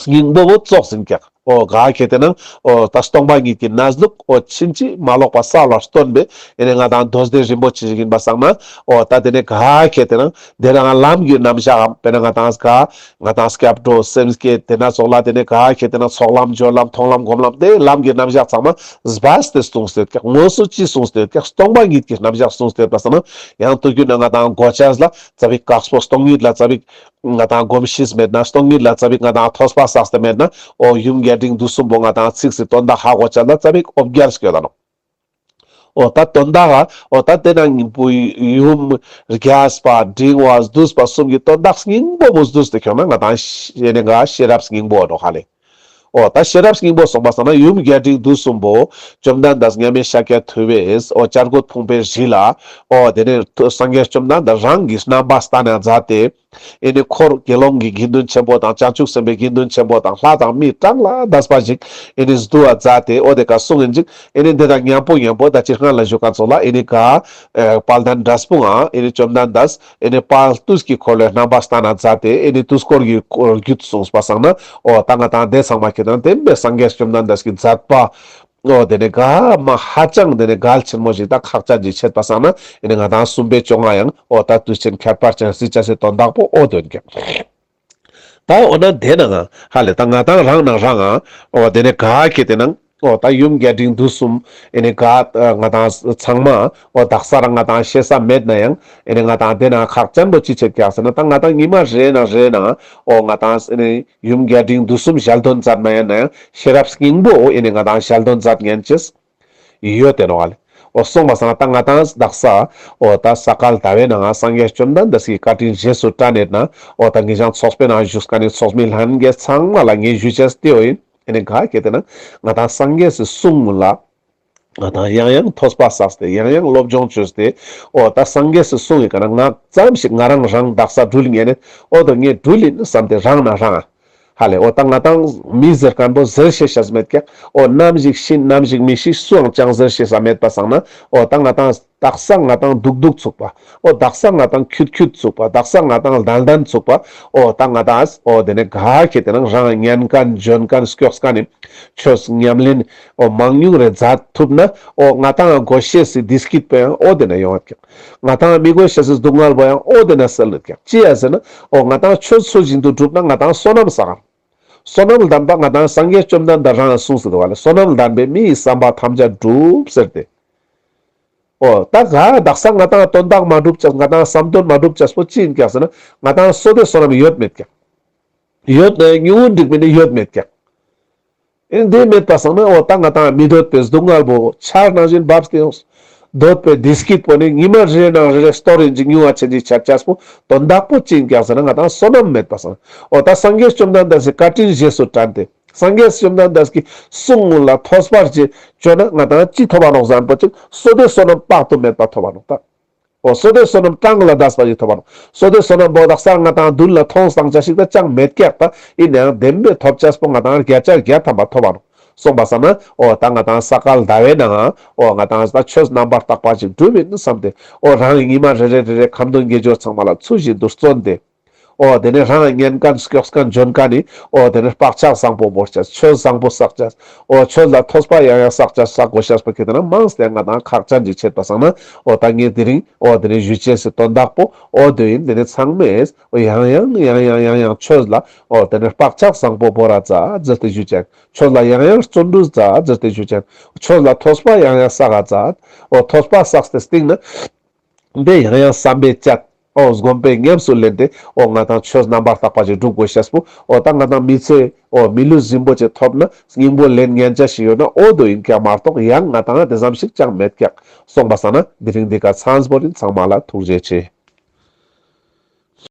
སྙིང་པོ་བོ་ཙོགས་ཨིན་ཀྱག། འོ་ག་ཁེ་ཏེ་ན་འོ་ད་སྟོང་པ་ཉིད་ཀྱི་གནས་ལུགས་འོ་ཕྱིན་ཅི་མ་ལོག་པ་གསལ་བར་སྟོན་པའི་ཨེ་ནི་ང་ཏང་མདོ་སྡེ་རིན་པོ་ཆེ་ཞིག་ཨིན་པ་སང་ན་འོ་ད་དེ་ནི་ག་ཁེ་ཏེ་ན་དེ་རང་ལམ་གྱི་རྣམ་གཞག་གམ་དཔེར་ན་ང་ཏང་ག་ང་ཏང་སྐྱབས་འགྲོ་སེམས་བསྐྱེད་དེ་ན་ཙོགས་ལ་དེ་ནི་ག་ཁེ་ཏེ་ན་ཚོགས་ལམ་སྦྱོར་ལམ་མཐོང་ལམ་སྒོམ་ལམ་དེ་ལམ་གྱི་རྣམ་གཞག་ཚང་མ་སྦས་ཏེ་གསུངས་ཏེ་ཡོད་ཀྱག། དངོས་སུ་ཅི་གསུངས་ཏེ་ཡོད་ཀྱག། སྟོང་པ་ཉིད་ཀྱི་རྣམ་གཞག་གསུངས་ཏེ་ཡོད་པ་སང་ན་ཡང་དུས་རྒྱུན་ན་ང་ཏང་གོ་ཆས་ལ་ཙ་པིག་དཀགས་པོ་སྟོང་ཉིད་ལ་ཙ་པིག་ང་ཏང་གོམས་གཤིས་མེད་ན་སྟོང་ཉིད་ལ་ཙ་པིག་ང་ཏང་ཐོས་པ་བསགས་ཏེ་མེད་ན་འོ་ཡུམ་རྒྱས་འབྲིང་བསྡུས་གསུམ་པོ་ང་ཏང་ཚིགས་སི་དོན་དག་ཧ་གོ་ཆ་ལ་ཙ་པིག་འོ་བརྒྱལ་སྐྱོད་ད་ནོག། འོ་ད་དོན་དག་ག་འོ་ད་དེ་ན་ཡུམ་རྒྱས་པ་འབྲིང་བ་བསྡུས་པ་གསུམ་གྱི་དོན་དག་སྙིང་པོ་བོ་བསྡུས་ཏེ་ཁྱོང་ན་ང་ཏང་ཤེ་ནི་ག་ཤེས་རབ་སྙིང་པོ་ནོག་ཧ་ལེ། འོ་ད་ཤེས་རབ་སྙིང་པོ་སོང་པ་སང་ན་ཡུམ་རྒྱས་འབྲིང་བསྡུས་གསུམ་པོ་བཅོམ་ལྡན་འདས་མཉམ་མེད་ཤཱཀྱ་ཐུབ་པས་འོ་བྱ་རྒོད་ཕུང་པོའི་རི་ལ་འོ་དེ་ནས་སངས་རྒྱས་བཅོམ་ལྡན་འདས་རང་གི་རྣམ་པ་བསྟན་ན་མཛད་དེ། ཨེ་ནི་འཁོར་དགེ་སློང་གི་དགེ་འདུན་ཆེན་པོ་དང་བྱང་ཆུབ་སེམས་དཔའི་དགེ་འདུན་ཆེན་པོ་དང་ལྷ་དང་མི་གྲངས་ལས་འདས་པ་ཞིག་ཨེ་ནི་བསྡུ་བ་མཛད་དེ་འོ་དེ་ཀ་གསུངས་ཡིན་ཅིག། ཨེ་ནི་འདི་དང་མཉམ་པོ་མཉམ་པོ་ད་ཅི་སྔ་ལ་ཞུ་ཁན་ཙོགས་ལ་ཨེ་ནི་ག་དཔལ་ལྡན་འབྲས་སྤུངས་ཨེ་ནི་བཅོམ་ལྡན་འདས་ཨེ་ནི་དཔལ་དུས་ཀྱི་འཁོར་ལོའི་རྣམ་པ་བསྟན་ན་མཛད་དེ་ཨེ་ནི་དུས་འཁོར་གྱི་འཁོར་རྒྱུད་གསུངས་པ་སང་ན་འོ་ད་ང་ཏང་དེ་ཚང་མ་ཁྱེད་དང་ལྡན་པའི་སངས་རྒྱས་བཅོམ་ལྡན་འདས་ཀྱི་མཛད་པ། འོ་དེ་ནས་ག་མ་ཧ་ཅང་དེ་ནས་གལ་ཆེན་མོ་ཞིག་དང་ཁག་ཅན་ཞིག་ཆད་པ་སང་ན་ཨེ་ནི་ང་ཏང་གསུམ་པའི་བཅོ་ལྔ་ཡང་འོ་ད་དུས་ཆེན་ཁྱད་པར་ཅན་སྲིད་བྱ་སའི་དོན་དག་པོ་འོ་དོན་ཀྱང་། ད་འོ་ན་དེ་ན་ང་ཧ་ལེ་ད་ང་ཏང་རང་ན་རང་ང་འོ་དེ་ནས་ག་ཁེ་ཏེ་ན་འོ་ད་ཡུམ་རྒྱས་འབྲིང་བསྡུས་གསུམ་ཨེ་ནི་ག་ང་ཏང་ཚང་མ་འོ་དག་ས་རང་ང་ཏང་ཤེས་ས་མེད་ན་ཡང་ཨེ་ནི་ང་ཏང་དེ་ན་ཁག་ཅན་པོ་ཅི་ཆད་ཀྱག་ཟེར་ན་ད་ང་ཏང་ཉི་མ་རེ་ན་རེ་ན་འོ་ང་ཏང་ཨེ་ནི་ཡུམ་རྒྱས་འབྲིང་བསྡུས་གསུམ་ཞལ་འདོན་མཛད་མ་ཡིན་ན་ཡང་ཤེས་རབ་སྙིང་པོ་ཨེ་ནི་ང་ཏང་ཞལ་འདོན་མཛད་ཉན་ཅེས་ཡོད་དེ་ནོག་ལེ། འོ་སོང་པ་སང་ད་ང་ཏང་དག་ས་འོ་ད་ས་ག་ཟླ་བའི་ནང་སངས་རྒྱས་བཅོམ་ལྡན་འདས་ཀྱི་བཀའ་དྲིན་རྗེས་སུ་དྲན་ནེད་ན་འོ་ད་ངེད་ཅག་ཚོགས་པའི་ནང་བཞུགས་མཁན་ནི་ཚོགས་མི་ལྷན་རྒྱས་ཚང་མ་ལ་ངས་ཞུ་ཅེས་དེ་འོ་ཡིན། ཨེ་ནི་ག་ཁེ་ཏེ་ན་ང་ཏང་སངས་རྒྱས་སི་གསུང་ལ་ང་ཏང་ཡང་ཡང་ཐོས་པ་བསགས་ཏེ་ཡང་ཡང་སློབ་སྦྱོང་བཅོས་ཏེ་འོ་ད་སངས་རྒྱས་སི་གསུང་གི་ཀ་ན་ང་ཙམ་ཞིག་ང་རང་རང་དག་ས་འགྲུལ་ཉན་ནེད་འོ་དོ་ངས་འགྲུལ་ཡིན་བསམ་སྟེ་རང་ན་རང་ཧ་ལེ་འོ་ད་ང་ཏང་མི་ཟེར་མཁན་པོ་ཟེར་ཤེས་ཤེས་མེད་ཀྱག། འོ་ནམ་ཞིག་ཤི་ནམ་ཞིག་མི་ཤི་སུའང་ཅང་ཟེར་ཤེས་ས་མེད་པ་སང་ན་འོ་ད་ང་ཏང་དག་ས་ང་ཏང་སྡུག་སྡུག་ཚུགས་པ། འོ་དག་ས་ང་ཏང་ཁྱུད་ཁྱུད་ཚུགས་པ། དག་ས་ང་ཏང་ལྡན་ལྡན་ཚུགས་པ། འོ་ད་ང་ཏང་འོ་དེ་ནས་ག་ཁེ་ཏེ་ན་རང་ཉན་མཁན་འཇོན་མཁན་སྐྱོགས་མཁན་ནི་ཆོས་ཉམས་ལེན་འོ་མང་ཉུང་རེ་མཛད་ཐུབ་ན་འོ་ང་ཏང་དགོས་ཤེས་སི་བདེ་སྐྱིད་པོ་ཡང་འོ་དེ་ན་ཡོང་བ་ཀྱག། ང་ཏང་མི་དགོས་ཤེས་སི་སྡུག་བསྔལ་བོ་ཡང་འོ་དེ་ན་སེལ་ལེད་ཀྱག། ཅི་ཡ་ཟེར་ན་འོ་ང་ཏང་ཆོས་ཚུལ་བཞིན་དུ་བསྒྲུབ་ན་ང་ཏང་བསོད་ནམས་བསགས། བསོད་ནམས་ལྡན་པ་ང་ཏང་སངས་རྒྱས་བཅོམ་ལྡན་འདས་རང་གསུངས་སུ་འདུག་བ་ལེ། བསོད་ནམས་ལྡན་པས་མི་ཡི་བསམ་པ་ཐམས་ཅད་འགྲུབ་ཟེར་ཏེ། འོ་ད་ག་དག་ས་ང་ཏང་དོན་དག་མ་འགྲུབ་ཅེས་ང་ཏང་བསམ་དོན་མ་འགྲུབ་ཅེས་པོ་ཅི་ཡིན་ཀྱག་ཟེར་ན་ང་ཏང་བསོད་བདེ་བསོད་ནམས་ཡོད་མེད་ཀྱག། ཡོད་ན་ཉུང་ངུ་འགྲིག་མིན་ནི་ཡོད་མེད་ཀྱག། ཨེ་འདི་མེད་པ་སང་ན་འོ་ད་ང་ཏང་མི་འདོད་པའི་སྡུག་བསྔལ་བོ་ཆར་ནང་བཞིན་བབས་ཏེ་ཡོང་། འདོད་པའི་བདེ་སྐྱིད་པོ་ནི་ཉི་མ་རེ་ནང་རེ་རེ་སྟོར་ཡིན་ཅིག་ཉུང་བ་ཆེན་ཅིག་ཆ་ཆས་པོ་དོན་དག་པོ་ཅི་ཡིན་ཀྱག་ཟེར་ན་ང་ཏང་བསོད་ནམས་མེད་པ་སང་འོ་ད་སངས་རྒྱས་བཅོམ་ལྡན་འདས་སི་བཀའ་དྲིན་རྗེས་སུ་དྲན་ཏེ་སངས་རྒྱས་བཅོམ་ལྡན་འདས་ཀྱི་གསུང་ལ་ཐོས་པར་བྱེད་བཅོས་ན་ང་ཏང་ཅི་ཐོབ་པ་ནོག་ཟེར་ན་པོ་ཅིག་བསོད་བདེ་བསོད་ནམས་དཔག་ཏུ་མེད་པ་ཐོབ་པ་ནོག་ད། འོ་བསོད་བདེ་བསོད་ནམས་གྲངས་ལས་འདས་པ་ཞིག་ཐོབ་པ་ནོག། བསོད་བདེ་བསོད་ནམས་པོ་དག་ས་ང་ཏང་མདུན་ལ་མཐོང་སྟངས་ཅ་ཞིག་ད་ཅང་མེད་ཀྱག་ད་ཡིན་ནའང་བདེན་པའི་ཐོབ་ཅེས་པོ་ང་ཏང་བརྒྱ་ཆ་བརྒྱ་ཐམ་པ་ཐོབ་པ་ནོག། སོང་པ་སང་ན་འོ་ད་ང་ཏང་ས་ག་ཟླ་བའི་ནང་འོ་ང་ཏང་ད་ཆོས་རྣམ་པར་དག་པ་ཞིག་སྒྲུབ་ཡིན་བསམ་སྟེ་འོ་རང་གི་ཉི་མ་རེ་རེ་རེ་རེ་ཁ་འདོན་དགེ་སྦྱོར་ཚང་མ་ལ་ཚུལ་བཞིན་དུ་བརྩོན་ཏེ། འོ་དེ་ནས་རང་ཉན་མཁན་སྐྱོགས་མཁན་འཇོན་མཁན་ནི་འོ་དེ་ནས་བག་ཆགས་བཟང་པོ་བོར་ཅེས། ཆོས་བཟང་པོ་བསགས་ཅེས། འོ་ཆོས་ལ་ཐོས་པ་ཡང་ཡང་བསགས་ཅེས་བསགས་དགོས་ཤེས་པོ་ཁེ་ཏེ་ན་མང་སྟེ་ང་ཏང་ཁག་ཅན་ཅིག་ཆད་པ་སང་ན་འོ་ད་ངས་དེ་རིང་འོ་དེ་ནས་ཞུ་ཅེས་སི་དོན་དག་པོ་འོ་དེ་ཡིན། དེ་ནས་ཚང་མས་འོ་ཡང་ཡང་ཡང་ཡང་ཡང་ཡང་ཆོས་ལ་འོ་དེ་ནས་བག་ཆགས་བཟང་པོ་བོར་ར་མཛད་ཟེར་ཏེ་ཞུ་ཅེས། ཆོས་ལ་ཡང་ཡང་བརྩོན་འགྲུས་མཛད་ཟེར་ཏེ་ཞུ་ཅེས། ཆོས་ལ་ཐོས་པ་ཡང་ཡང་བསགས་ར་མཛད། འོ་ཐོས་པ་བསགས་ཏེ་སྟིང་ན། འདི་ཡང་ཡང་བསམ་པས་དཔྱད། འོ་སྒོམ་པས་ཉམས་སུ་ལེན་ཏེ་འོ་ང་ཏང་ཆོས་རྣམ་པར་དག་པ་ཞིག་སྒྲུབ་དགོས་ཤེས་པོ་འོ་ད་ང་ཏང་མི་ཚེ་འོ་མི་ལུས་རིན་པོ་ཆེ་ཐོབ་ན་སྙིང་པོ་ལེན་ཉན་ཅ་ཞིག་ཡོད་ན་འོ་དོ་ཡིན་ཀྱག་མ་གཏོགས་ཡང་ང་ཏང་དེ་ཙམ་ཞིག་ཅང་མེད་ཀྱག། སོང་པ་སང་ན་དེ་རིང་འདི་ཀ་ཚང་པོ་ཡིན། ཚང་མ་ལ་ཐུགས་རྗེ་ཆེ།